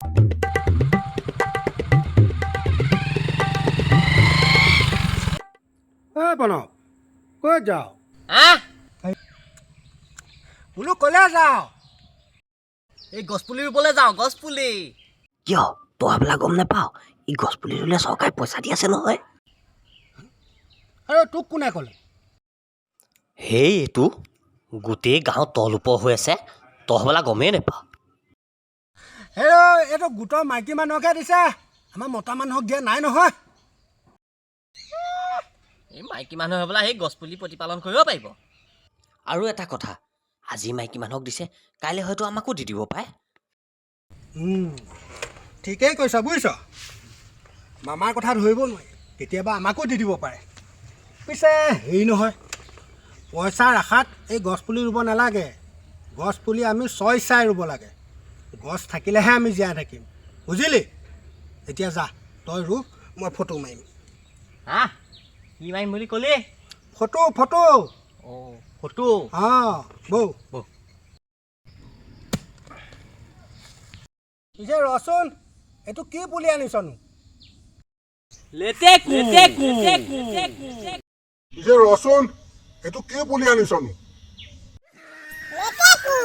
ঐ প্ৰণৱ, ক'ত যাওঁ? আহ। বোলো ক'লে যাওঁ? এই গছপুলি ৰুবলৈ যাওঁ, গছপুলি। কিয়, তই বোলা গম নাপাৱ? এই গছপুলি ৰুলে চৰকাৰে পইচা দি আছে নহয়। আৰু তোক কোনে ক'লে? সেই এইটো গোটেই গাঁৱত তল ওপৰ হৈ আছে, তই হ'বলা গমেই নাপাৱ। হেৰ, এইটো গোটৰ মাইকী মানুহকহে দিছে, আমাৰ মতা মানুহক দিয়া নাই নহয়। এই মাইকী মানুহে হ'বলা সেই গছপুলি প্ৰতিপালন কৰিব পাৰিব। আৰু এটা কথা, আজি মাইকী মানুহক দিছে, কাইলৈ হয়তো আমাকো দি দিব পাৰে। ঠিকেই কৈছ, বুজিছ। মামাৰ কথা ধৰিব নোৱাৰি, কেতিয়াবা আমাকো দি দিব পাৰে। পিছে হেৰি নহয়, পইচাৰ আশাত এই গছপুলি ৰুব নালাগে। গছপুলি আমি ছয় চাই ৰুব লাগে। গছ থাকিলেহে আমি জীয়াই থাকিম, বুজিলি? এতিয়া যা, তই ৰু, মই ফটো মাৰিম। হা, কি মাৰিম বুলি ক'লি? Photo, photo. অঁ, ফটো। অঁ, বৌ। বৌ। পিছে ৰচোন, এইটো কি পুলি আনিছনো? লেটেকু, লেটেকু। পিছে ৰচোন, এইটো কি পুলি আনিছনো? লেটেকু।